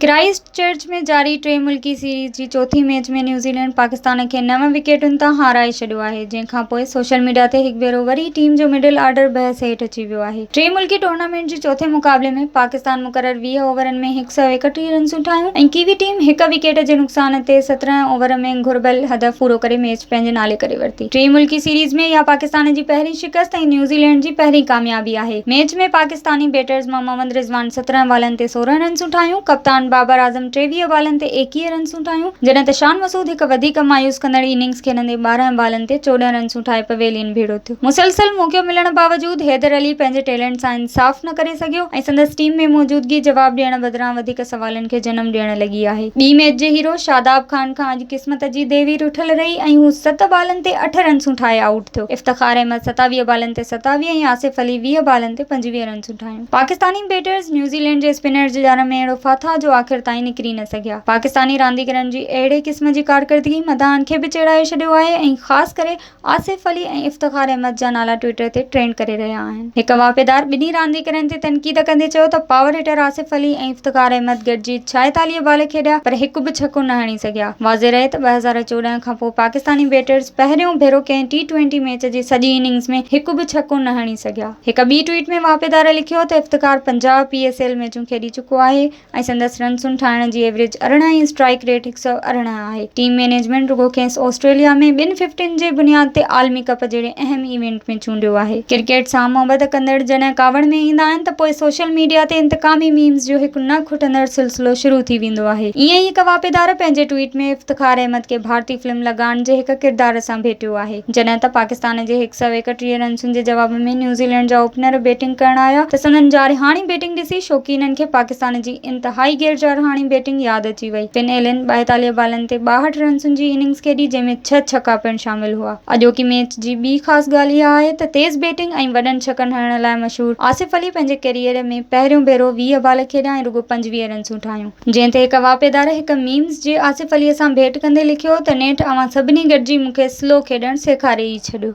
Christ church ۾ جاري ٽي ملڪي series جي چوٿين ميچ ۾ نيوزيلينڊ پاڪستان کي نو وڪيٽن تان هارائي ڇڏيو آهي، جنهن کانپوء سوشل ميڊيا تي هڪ ڀيرو وري ٽيم جو مڊل آرڊر بحث هيٺ اچي ويو آهي. ٽي ملڪي ٽورنامينٽ جي چوٿين مقابلي ۾ پاڪستان مقرر 20 اوورن ۾ 131 رنسون ٺاهيون ۽ ڪيوي ٽيم هڪ وڪيٽ جي نقصان تي 17 اوور ۾ گهربل هدف پورو ڪري ميچ پنهنجي نالي ڪري ورتي. ٽي ملڪي سيريز ۾ اها پاڪستان جي پهرين شڪست ۽ نيوزيلينڊ جي پهرين ڪاميابي آهي. ميچ ۾ پاڪستاني بيٽرز مان محمد رضوان 17 بالن تي 16 رنسون ٺاهيون، ڪپتان بابر اعظم 23 بالن تي 21 رنسون ٺاهيون، جڏهن ته شان مسعود هڪ وڌيڪ مايوس ڪندڙ اننگز کيڏندي 12 بالن تي 14 رنسون ٺاهي پويلين ڀيڙو ٿيو. مسلسل موقعو ملڻ باوجود حيدر علي پنهنجي ٽيلنٽ سان انصاف نه ڪري سگهيو ۽ سندس ٽيم ۾ موجودگي جواب ڏيڻ بدران وڌيڪ سوالن کي جنم ڏيڻ لڳي آهي. ٻي ميچ جي هيرو شاداب خان کان اڄ قسمت جي ديوي رٺل رهي ۽ هو ست بالن تي اٺ رنسون ٺاهي آئوٽ ٿيو. افتخار احمد 27 بالن تي 27 ۽ آصف علي 20 بالن تي 25 رنسون ٺاهيون. پاڪستاني بيٽرز نيوزيلينڊ جي اسپنرز جي ڄار ۾ اهڙو ڦاٿا جو آخر تائين نڪري نه سگهيا. پاڪستاني رانديگرن جي اهڙي قسم جي ڪارڪردگي مداحن کي به چيڙائي ڇڏيو آهي ۽ خاص ڪري آصف علي ۽ افتخار احمد جا نالا ٽوئٽر تي ٽرينڊ ڪري رهيا آهن. هڪ واهپيدار ٻنهي رانديگرن تي تنقيد ڪندي چيو ته پاور هٽر آصف علي ۽ افتخار احمد گڏجي 46 بال کيڏيا پر هڪ به ڇڪو نه هڻي سگهيا. واضح رهي ته 2014 کانپوء پاڪستاني بيٽرز پهريون ڀيرو ڪنهن ٽي ٽوئنٽي ميچ جي سڄي اننگز ۾ هڪ به ڇڪو نه هڻي سگهيا. هڪ ٻي ٽوئيٽ ۾ واهپيدار لکيو ته افتخار 50 پي ايس ايل ميچون کيڏي چڪو آهي ۽ سندس رنسن ٺاهڻ جي ايوريج 18 ۽ اسٽرائيڪ ريٽ 118 آهي، ٽيم مئنيجمينٽ رڳو کيس آسٽريليا ۾ ٻن ففٽين جي بنياد تي عالمي ڪپ جهڙي اهم ايونٽ ۾ چونڊيو آهي. ڪرڪيٽ سان محبت ڪندڙ جڏهن ڪاوڙ ۾ ايندا آهن ته پوء سوشل ميڊيا تي انتقامي ميمز جو هڪ نه کٽندڙ سلسلو شروع ٿي ويندو آهي. ائين ئي هڪ واهپيدار پنهنجي ٽوئيٽ ۾ افتخار احمد کي ڀارتي فلم لگان جي هڪ ڪردار سان ڀيٽيو آهي. جڏهن ته پاڪستان جي 131 رنسن جي جواب ۾ نيوزيلينڊ جا اوپنر بيٽنگ ڪرڻ آيا ته سندن جارحاڻي بيٽنگ ڏسي شوقينن کي پاڪستان جي انتهائي غير جارحاڻي بيٽنگ ياد اچي وئي. فن ايلن 42 بالن تي 62 رنسن جي اننگز کيڏي جنهن ۾ ڇهه ڇڪا پڻ شامل هئا. اڄوڪي ميچ جي ٻي خاص ڳالهه اها آهي ته تيز بيٽنگ ۽ وڏن ڇڪن هڻڻ لاء مشهور آصف علي پنهنجي ڪيريئر ۾ پهريون ڀيرو 20 بال کيڏيا ۽ رڳو 25 رنسون ٺاهيون. جنهن تي هڪ واهپيدار هڪ ميمز جي آصف علي سان ڀيٽ ڪندي لکيو ته نيٺ اوهان سڀني گڏجي مون کي سلو کيڏڻ سيکاري ئي ڇڏيو.